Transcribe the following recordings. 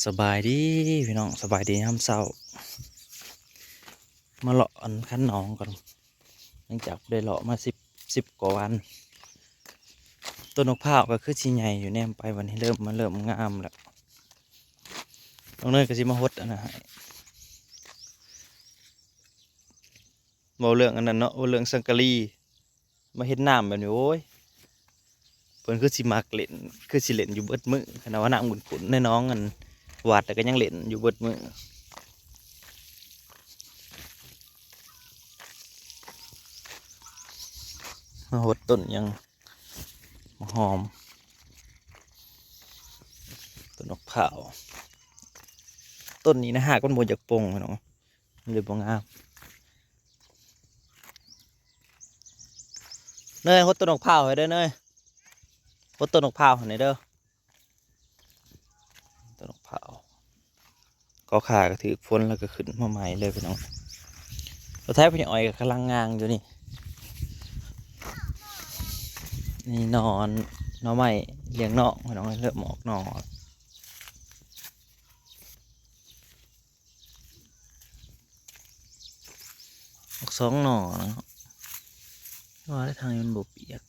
ສະບາຍດີພີ່ນ້ອງ ສະບາຍດີຍາມເຊົ້າ. ມາເລາະອັນຄັນໜອງກ່ອນ ຫຼັງຈາກບໍ່ໄດ້ເລາະມາສິບ ສິບກວ່າວັນ. ຕົ້ນໝາກພ້າວກໍຄືຊິໃຫຍ່ຢູ່ ແນມໄປບັດນີ້ເລີ່ມ ມັນເລີ່ມງາມແລ້ວ. ນ້ອງເນີຍກໍຊິມາຫົດອັນນັ້ນໃຫ້ ເວົ້າເລື່ອງອັນນັ້ນເນາະ ເວົ້າເລື່ອງສັງກະລີ. ມາເຮັດນ້ຳແບບນີ້ ໂອ້ຍ ເພິ່ນຄືຊິມັກຫຼິ້ນ ຄືຊິຫຼິ້ນຢູ່ເບິດມື້. ຄັນວ່ານ້ຳຂຸ້ນໆໃນໜອງອັນວັດ ແລ້ວກໍຍັງຫຼິ້ນຢູ່ເບິດມື້. ມາຫົດຕົ້ນຫຍັງ ໝາກຫອມ ຕົ້ນໝາກພ້າວ. ຕົ້ນນີ້ນະ ຮາກມັນບໍ່ຢາກປົ່ງພີ່ນ້ອງ ມັນເລີຍບໍ່ງາມ. ເນີຍ ຫົດຕົ້ນໝາກພ້າວໃຫ້ເດີເນີຍ ຫົດຕົ້ນໝາກພ້າວໃຫ້ແດ່ເດີ. ຕົ້ນໝາກພ້າວ ກໍຂາກໍຖືກຝົນແລ້ວກໍຂຶ້ນມາໃໝ່ເລີຍພີ່ນ້ອງ. ລົດໄຖພໍ່ໃຫຍ່ອ້ອຍກໍກຳລັງງາງຢູ່ນີ້. ນີ້ໜໍ່ ໜໍ່ໄມ້ລ້ຽງນ້ອງພີ່ນ້ອງ ເລີ່ມອອກໜໍ່. ອອກສອງໜໍ່ແລ້ວເນາະ ວ່າແລ້ວທາງນີ້ມັນບໍ່ປຽກ.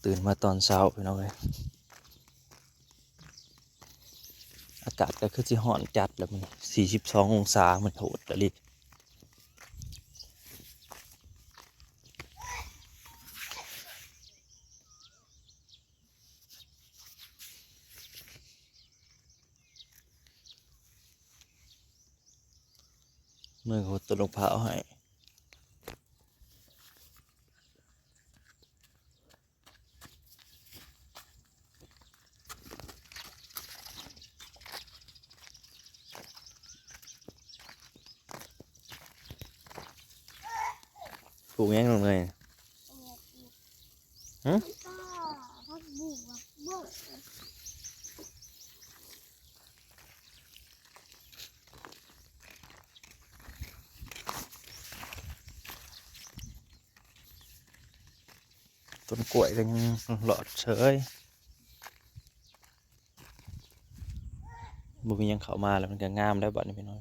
ຕື່ນມາຕອນເຊົ້າພີ່ນ້ອງເອີຍ ອາກາດກໍຄືຊິຮ້ອນຈັດແລ້ວ ມື້ນີ້ສີ່ສິບສອງອົງສາ ມັນໂຫດອີ່ຫຼີ. ເມືອງຫົດຕົ້ນໝາກພ້າວໃຫ້ ປູກຫຍັງນ້ອງເນີຍ? ຫຶ? ຕົ້ນກ້ວຍກໍຍັງລອດເສີຍ ບໍ່ມີຫຍັງເຂົ້າມາແລ້ວ ມັນກໍງາມແລ້ວບັດນີ້ພີ່ນ້ອງ.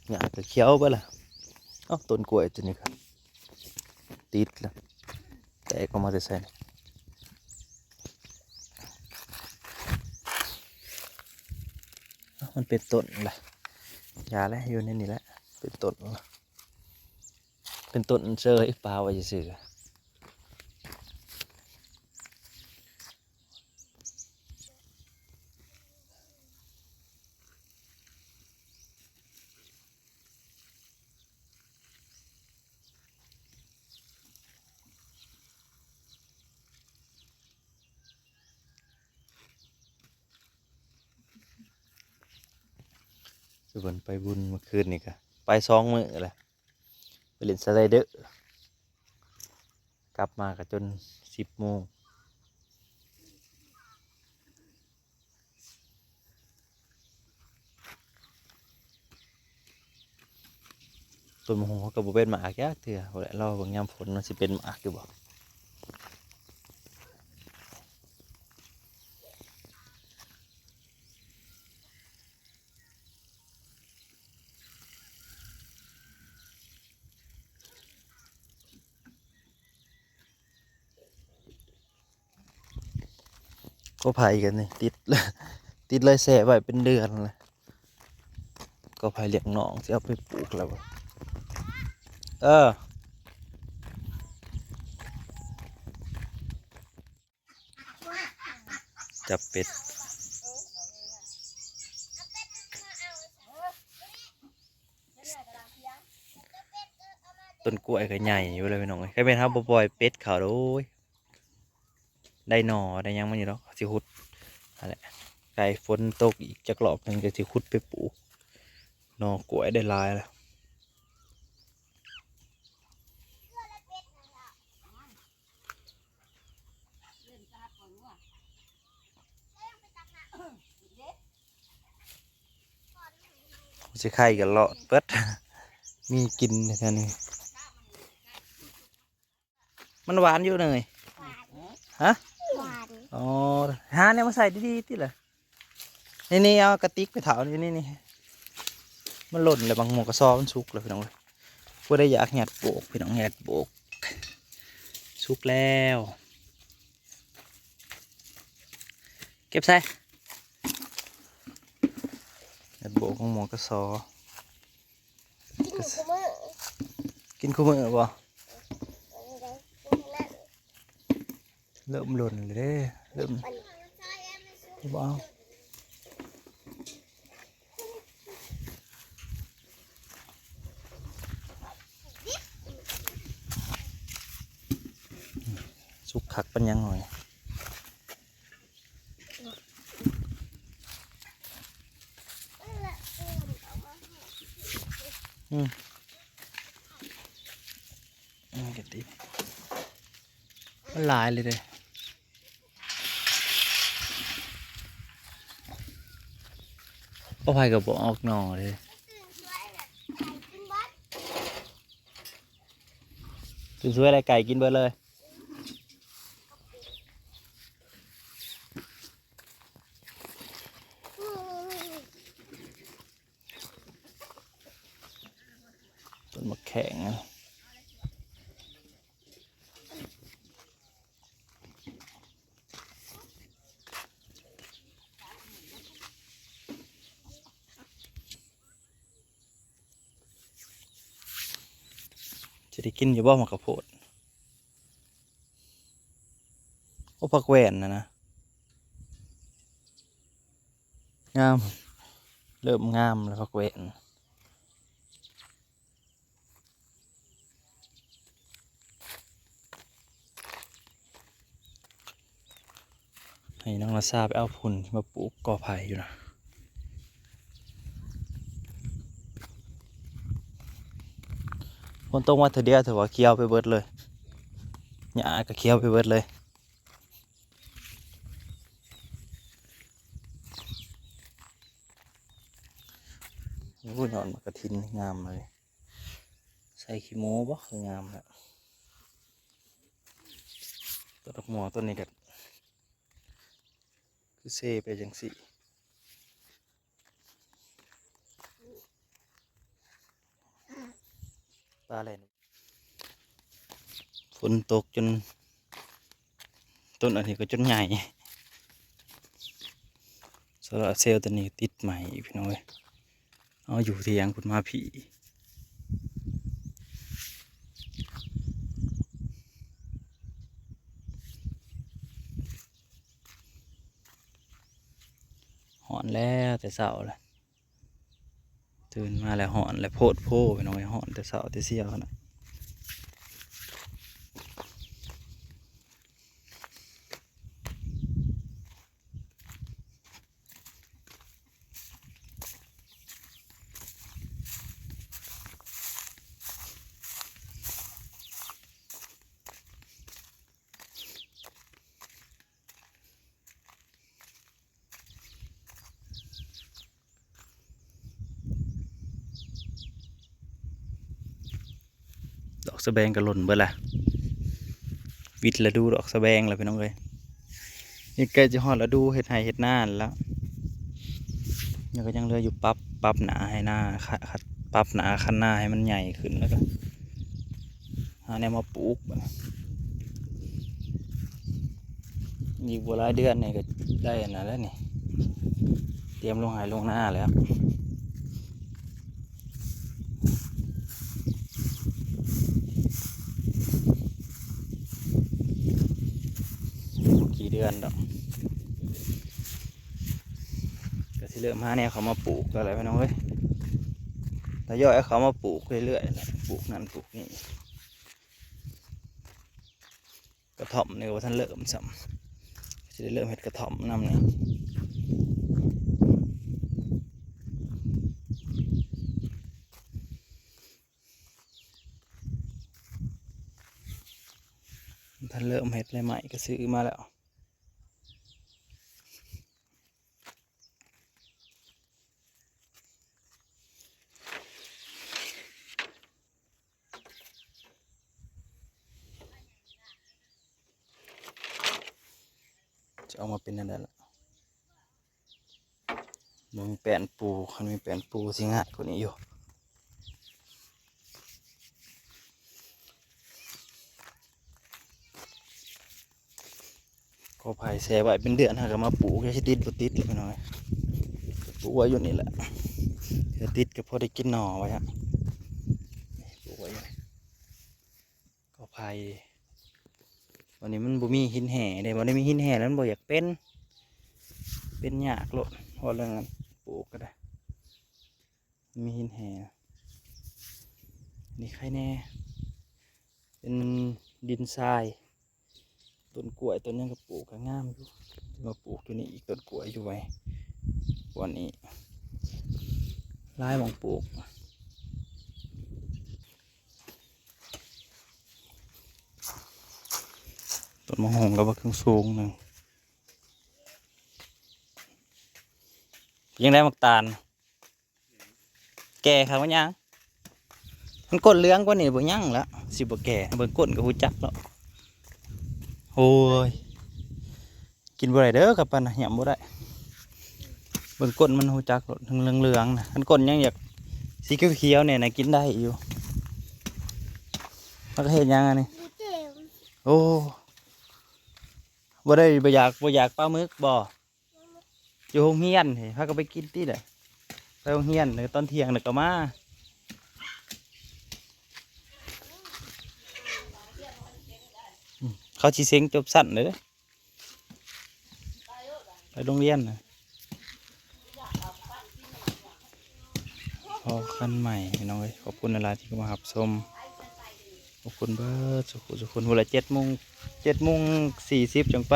ຫຍ້າກໍຂຽວເບິດລະ. ເອົ້າ ຕົ້ນກ້ວຍຕົວນີ້ກໍຕິດລະ ແຕກອອກມາແຕ່ໃສນີ້? ເອົ້າ ມັນເປັນຕົ້ນລະ ຢ່າແຫຼະ ຢູ່ໃນນີ້ແຫຼະ ເປັນຕົ້ນລະ. ເປັນຕົ້ນເຊີຍ ປາໄວ້ຊື່ໆ. ຊວນໄປບຸນເມື່ອຄືນນີ້ກະໄປສອງມື້ແລ້ວ ໄປຫຼິ້ນສະໄລເດີ ກັບມາກໍຈົນສິບໂມງ. ຕົ້ນໝາກຫຸ່ງເຂົາກໍບໍ່ເປັນໝາກຈັກເທື່ອ ພຸ້ນແຫຼະ ລໍເບິ່ງຍາມຝົນວ່າຊິເປັນໝາກຢູ່ບໍ່. ກໍໄຜ່ກັນນີ້ ຕິດ ຕິດເລີຍ ແຊ່ໄວ້ເປັນເດືອນແລ້ວ. ກໍໄຜ່ລ້ຽງນ້ອງ ຊິເອົາໄປປູກແລ້ວບໍ່? ເອີ ເອີ ຈັບເປັດ. ຕົ້ນກ້ວຍກໍໃຫຍ່ຢູ່ແລ້ວພີ່ນ້ອງເອີຍ. ຄັນແມ່ນເຮົາບໍ່ປ່ອຍເປັດເຂົ້າ ໂອ້ຍ ໄດ້ໜໍ່ໄດ້ຫຍັງມັນຢູ່ດອກ. ຊິຂຸດຫັ້ນແຫຼະ ໃກ້ຝົນຕົກອີກຈັກລອບໜຶ່ງ ກໍຊິຂຸດໄປປູກໜໍ່ກ້ວຍໄດ້ຫຼາຍແລ້ວ. ຊິໄຂ່ກໍລອດເບິດ ມີກິນແທ້ນີ້. ມັນຫວານຢູ່ເນີຍ? ຫວານ. ຮະ? ຫວານ. ອໍ ຫາແນວມາໃສ່ດີໆຕິລະ. ນີ້ໆ ເອົາກະຕິກໄປເຖົ້ານີ້ໆ ມັນຫຼົ່ນແລ້ວ ບັກໝໍ້ກະຊໍມັນສຸກແລ້ວພີ່ນ້ອງເອີຍ. ຜູ້ໃດຢາກຫຍັດໂບກ ພີ່ນ້ອງ ຫຍັດໂບກ ສຸກແລ້ວ. ເກັບໃສ່ ຫຍັດໂບກຂອງໝໍ້ກະຊໍ. ກິນຄູ່ມື້ ກິນຄູ່ມື້ບໍ່? ເລີ່ມຫຼົ່ນແລ້ວເດ້ ເລີ່ມ ບໍ່ເອົາ. ສຸກຄັກປານຫຍັງຫອຍ. ອືມ ອືມ ກະຕິ ມັນຫຼາຍເລີຍເດ້. ບໍ່ ໃຜກໍບໍ່ອອກໜໍ່ເດ້. ຕື່ນສວຍແລ້ວໄກ່ກິນເບິດເລີຍ. ຕົ້ນໝາກແຂ້ງ ຊິໄດ້ກິນຢູ່ບໍ່ໝາກກະໂພດ? ໂອ້ ຜັກແວ່ນນະນະ ງາມ ເລີ່ມງາມແລ້ວຜັກແວ່ນ. ໃຫ້ນ້ອງນາຊາໄປເອົາຝຸ່ນທີ່ມາປູກກໍໄຜ່ຢູ່ນະ. ຝົນຕົກມາເທື່ອດຽວຖືວ່າຂຽວໄປເບິດເລີຍ ຫຍ້າກໍຂຽວໄປເບິດເລີຍ. ໂອ້ ຍອດໝາກກະທິນງາມເລີຍ. ໃສ່ຂີ້ໝູບໍ່ ຄືງາມແລ້ວ. ຕົ້ນດອກໝໍ້ຕົ້ນນີ້ກໍຄືເຊໄປຈັ່ງຊີ້ ປາແລ່ນ. ຝົນຕົກຈົນ ຕົ້ນອັນນີ້ກໍຈົນໃຫຍ່. ໂຊລາເຊວຕົວນີ້ຕິດໃໝ່ອີກ ພີ່ນ້ອງເອີຍ. ເອົາຢູ່ຖຽງພຸ້ນມາພີ້. ຮ້ອນແລ້ວແຕ່ເຊົ້າລະ. ຕື່ນມາແລ້ວຮ້ອນແລ້ວ ໂພດໂພ ພີ່ນ້ອງເອີຍ ຮ້ອນແຕ່ເຊົ້າແຕ່ສ່ຽວນະ. ດອກສະແບງກໍຫຼົ່ນເບິດລະ ວິດລະດູດອກສະແບງລະ ພີ່ນ້ອງເອີຍ. ນີ້ໃກ້ຈະຮອດລະດູເຮັດໄຮ່ເຮັດນາແລ້ວ ແລ້ວກໍຍັງເຫຼືອຢູ່ປັບ ປັບໜ້າໃຫ້ນາ ຂະ ປັບໜ້າຄັນນາໃຫ້ມັນໃຫຍ່ຂຶ້ນ ແລ້ວກໍ ຫາແນວມາປູກ. ອີກບໍ່ຫຼາຍເດືອນນີ້ກໍໄດ້ອັນນັ້ນແລ້ວນີ້ ຕຽມລົງໄຮ່ລົງນາແລ້ວ. ບໍ່ກີ່ເດືອນດອກ. ຊິເລີ່ມຫາແນວເຂົ້າມາປູກແລ້ວແຫຼະພີ່ນ້ອງເອີຍ ທະຍອຍເອົາເຂົ້າມາປູກເລື້ອຍໆແຫຼະ ປູກນັ້ນປູກນີ້ ກະທ່ອມນີ້ກໍບໍ່ທັນເລີ່ມຊ້ຳ ຊິໄດ້ເລີ່ມເຮັດກະທ່ອມນຳນີ້ ບໍ່ທັນເລີ່ມເຮັດເລີຍ ໄມ້ກໍຊື້ມາແລ້ວ. ຈະອອກມາເປັນແນວໃດລະ? ບໍ່ມີແປ້ນປູ, ຄັນມີແປ້ນປູຊິງ່າຍກວ່ານີ້ຢູ່. ກໍໄຜ່ແຊ່ໄວ້ເປັນເດືອນ ຫາກໍມາປູກ ຈະຊິຕິດບໍ່ຕິດແຫຼະພີ່ນ້ອງເອີຍ. ປູກໄວ້ຢູ່ນີ້ແຫຼະ ເທື່ອຕິດກໍພໍໄດ້ກິນໜໍ່ໄວ້ຮະ ປູກໄວ້ຢູ່ນີ້ ກໍໄຜ່. ບັດນີ້ມັນບໍ່ມີຫີນແຮ່ເດ້ ບໍ່ໄດ້ມີຫີນແຮ່ແລ້ວມັນບໍ່ຢາກເປັນ ເປັນຍາກໂລດ ເວົ້າເລື່ອງປູກກໍໄດ້. ມີຫີນແຮ່ ນີ້ໄຄແນ່ ເປັນດິນຊາຍ. ຕົ້ນກ້ວຍຕົ້ນຫຍັງກໍປູກກໍງາມຢູ່ ມາປູກຢູ່ນີ້ອີກ ຕົ້ນກ້ວຍຢູ່ໄວ້ບ່ອນນີ້ ຫຼາຍໝ່ອງປູກ. ຕົ້ນໝາກຫຸ່ງກໍບັກສູງໆໜຶ່ງ. ເປັນຈັ່ງໃດໝາກຕານ? ແກ່ຄັກມັນຫຍັງ? ມັນກົ້ນເຫຼືອງກວ່ານີ້ບໍ່ຍັງລະ ຊິບໍ່ແກ່ ເບິ່ງກົ້ນກໍຮູ້ຈັກແລ້ວ. ໂອ້ຍ ກິນບໍ່ໄດ້ເດີ ກັບປານນະ ຫຍ້ຳບໍ່ໄດ້. ເບິ່ງກົ້ນມັນຮູ້ຈັກໂລດ ເຫຼືອງໆນະ. ຄັນກົ້ນຍັງຢາກສີຂຽວໆແດ່ນະ ກິນໄດ້ຢູ່. ມັນກໍເຮັດຫຍັງອັນນີ້? ໂອ້ ບໍ່ໄດ້ ບໍ່ຢາກ ບໍ່ຢາກປາໝຶກບໍ່? ຢູ່ໂຮງຮຽນ ພາກັນໄປກິນຕິແຫຼະ ໄປໂຮງຮຽນ ແລ້ວກໍຕອນທ່ຽງແລ້ວກໍມາ. ອືມ ເຂົາຊິເສັງຈົບຊັ້ນເດ້ ໄປໂຮງຮຽນນະ. ພໍ້ກັນໃໝ່ພີ່ນ້ອງເອີຍ ຂອບຄຸນຫຼາຍໆທີ່ເຂົ້າມາຮັບຊົມ ຂອບຄຸນເບິດສູ່ຜູ້ສູ່ຄົນ. ພຸ້ນລະ ເຈັດໂມງ ເຈັດໂມງສີ່ສິບຈັ່ງໄປ.